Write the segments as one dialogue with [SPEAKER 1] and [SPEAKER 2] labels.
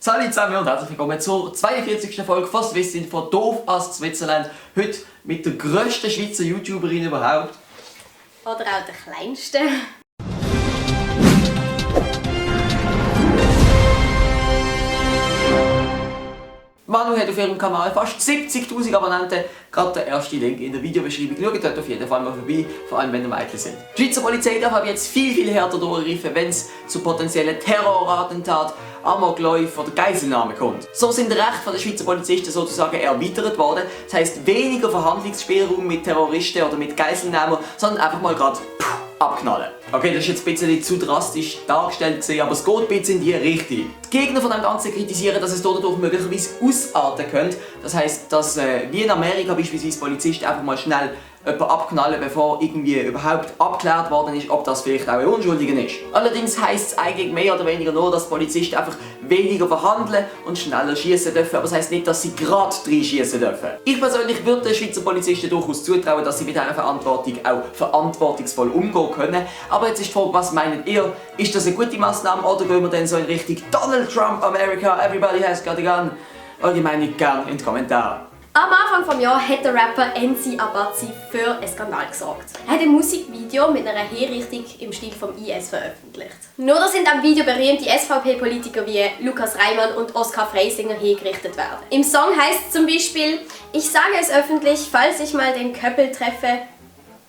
[SPEAKER 1] Salut zusammen und herzlich willkommen zur 42. Folge von Swissin von Doof aus Switzerland. Heute mit der grössten Schweizer YouTuberin überhaupt.
[SPEAKER 2] Oder auch der kleinste.
[SPEAKER 1] Manu hat auf ihrem Kanal fast 70'000 Abonnenten. Gerade der erste Link in der Videobeschreibung. Schaut dort auf jeden Fall mal vorbei, vor allem wenn ihr Mädchen sind. Die Schweizer Polizei darf aber jetzt viel härter durchgreifen, wenn es zu potenziellen Terrorattentaten, Amokläufen oder Geiselnahmen kommt. So sind die Rechte der Schweizer Polizisten sozusagen erweitert worden. Das heisst weniger Verhandlungsspielraum mit Terroristen oder mit Geiselnehmern, sondern einfach mal gerade abknallen. Okay, das ist jetzt ein bisschen zu drastisch dargestellt gewesen, aber es geht ein bisschen in die Richtung. Die Gegner von dem Ganzen kritisieren, dass es dadurch möglicherweise ausarten könnte. Das heisst, dass wie in Amerika beispielsweise Polizisten einfach mal schnell jemanden abknallen, bevor irgendwie überhaupt abgeklärt worden ist, ob das vielleicht auch ein Unschuldiger ist. Allerdings heisst es eigentlich mehr oder weniger nur, dass Polizisten einfach weniger verhandeln und schneller schießen dürfen, aber das heisst nicht, dass sie gerade reinschießen dürfen. Ich persönlich würde den Schweizer Polizisten durchaus zutrauen, dass sie mit dieser Verantwortung auch verantwortungsvoll umgehen können. Aber jetzt ist die Frage, was meint ihr? Ist das eine gute Maßnahme oder gehen wir dann so in Richtung Donald Trump America, everybody has got a gun? Eure Meinung gerne in die Kommentare.
[SPEAKER 2] Am Anfang des Jahres hat der Rapper NC Abazi für einen Skandal gesorgt. Er hat ein Musikvideo mit einer Hinrichtung im Stil vom IS veröffentlicht. Nur dass in diesem Video berühmte SVP-Politiker wie Lukas Reimann und Oskar Freisinger hingerichtet werden. Im Song heißt es zum Beispiel: Ich sage es öffentlich, falls ich mal den Köppel treffe,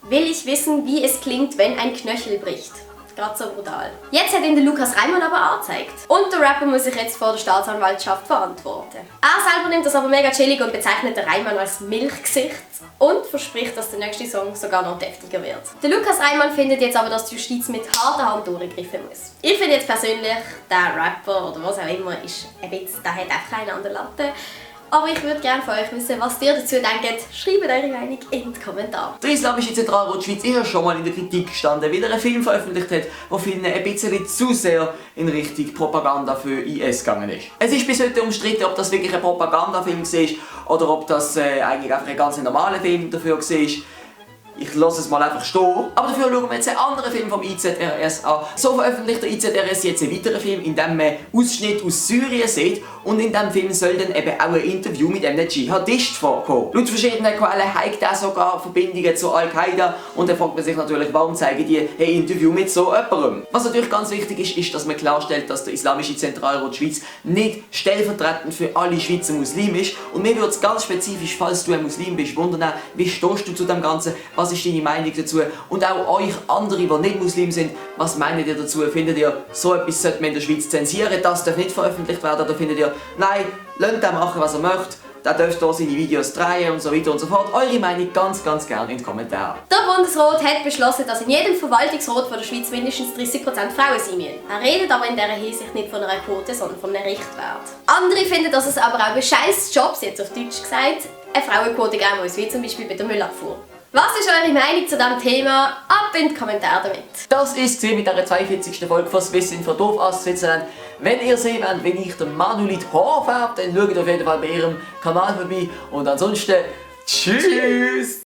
[SPEAKER 2] will ich wissen, wie es klingt, wenn ein Knöchel bricht. Gerade so brutal. Jetzt hat ihn der Lukas Reimann aber angezeigt. Und der Rapper muss sich jetzt vor der Staatsanwaltschaft verantworten. Er selber nimmt das aber mega chillig und bezeichnet den Reimann als Milchgesicht und verspricht, dass der nächste Song sogar noch deftiger wird. Der Lukas Reimann findet jetzt aber, dass die Justiz mit harter Hand durchgreifen muss. Ich finde jetzt persönlich, der Rapper oder was auch immer ist ein bisschen, der hat einfach einen an der Latte. Aber ich würde gerne von euch wissen, was ihr dazu denkt. Schreibt eure Meinung in die Kommentare.
[SPEAKER 1] Der Islamische Zentralrat Schweiz ist ja schon mal in der Kritik gestanden, weil er einen Film veröffentlicht hat, der vielen ein bisschen zu sehr in Richtung Propaganda für IS gegangen ist. Es ist bis heute umstritten, ob das wirklich ein Propagandafilm war oder ob das eigentlich einfach ein ganz normaler Film dafür war. Ich lasse es mal einfach stehen. Aber dafür schauen wir jetzt einen anderen Film vom IZRS an. So veröffentlicht der IZRS jetzt einen weiteren Film, in dem man Ausschnitte aus Syrien sieht. Und in diesem Film soll dann eben auch ein Interview mit einem Dschihadist vorkommen. Laut verschiedenen Quellen hat er sogar Verbindungen zu Al-Qaida. Und dann fragt man sich natürlich, warum zeigen die ein Interview mit so jemandem? Was natürlich ganz wichtig ist, dass man klarstellt, dass der Islamische Zentralrat Schweiz nicht stellvertretend für alle Schweizer Muslim ist. Und mir würde es ganz spezifisch, falls du ein Muslim bist, wundern, wie stehst du zu dem Ganzen? Was ist deine Meinung dazu? Und auch euch andere, die nicht Muslim sind, was meint ihr dazu? Findet ihr, so etwas sollte man in der Schweiz zensieren, das darf nicht veröffentlicht werden? Oder findet ihr, nein, lasst ihn machen, was er möchte, der darf hier seine Videos drehen und so weiter und so fort? Eure Meinung ganz gerne in die Kommentare.
[SPEAKER 2] Der Bundesrat hat beschlossen, dass in jedem Verwaltungsrat von der Schweiz mindestens 30% Frauen sein müssen. Er redet aber in dieser Hinsicht nicht von einer Quote, sondern von einem Richtwert. Andere finden, dass es aber auch bei scheiß Jobs, jetzt auf Deutsch gesagt, eine Frauenquote geben muss, wie zum Beispiel bei der Müllabfuhr. Was ist eure Meinung zu diesem Thema? Ab in die Kommentare damit.
[SPEAKER 1] Das war es mit dieser 42. Folge von Swissin von Doof aus Switzerland. Wenn ihr sehen wollt, wenn ich den Manuel Haar färbe, dann schaut auf jeden Fall bei ihrem Kanal vorbei. Und ansonsten, tschüss!